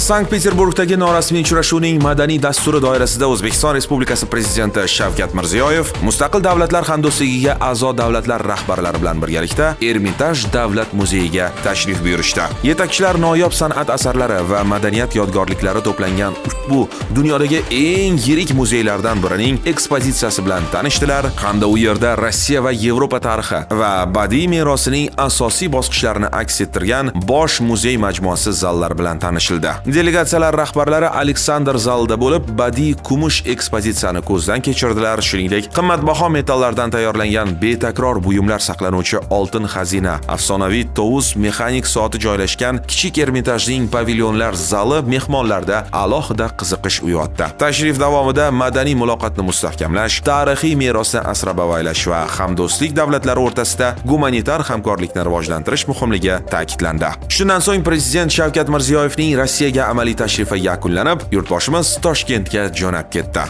Sankt-Peterburgdagi norasmiy uchrashuvning madaniy dasturi doirasida O'zbekiston Respublikasi Prezidenti Shavkat Mirziyoyev Mustaqil Davlatlar Hamdo'stligiga a'zo davlatlar rahbarlari bilan birgalikda Ermitaj davlat muzeyiga tashrif buyurishdi. Yetakchilar noyob san'at asarlari va madaniyat yodgorliklari to'plangan ushbu dunyodagi eng yirik muzeylardan birining ekspozitsiyasi bilan tanishdilar hamda u yerda Rossiya va Yevropa tarixi va badiiy merosining asosiy bosqichlarini aks ettirgan bosh muzey majmuasi zallari bilan tanishildi. Delegatsiyalar rahbarlari Aleksandr zalida bo'lib, badiiy kumush ekspozitsiyani ko'zdan kechirdilar. Shuningdek, qimmatbaho metallardan tayyorlangan betakror buyumlar saqlanuvchi oltin xazina, afsonaviy tovus mexanik soati joylashgan kichik Ermitajning pavilyonlar zali mehmonlarda alohida qiziqish uyg'otdi. Tashrif davomida madaniy muloqotni mustahkamlash, tarixiy merosni asrab avaylash va hamdo'stlik davlatlari o'rtasida gumanitar hamkorlikni rivojlantirish muhimligi ta'kidlandi. Shundan so'ng Prezident Shavkat Mirziyoyevning Rossiyaga amaliy tashrifi yakunlanib, yurtboshimiz Toshkentga jo'nab ketdi.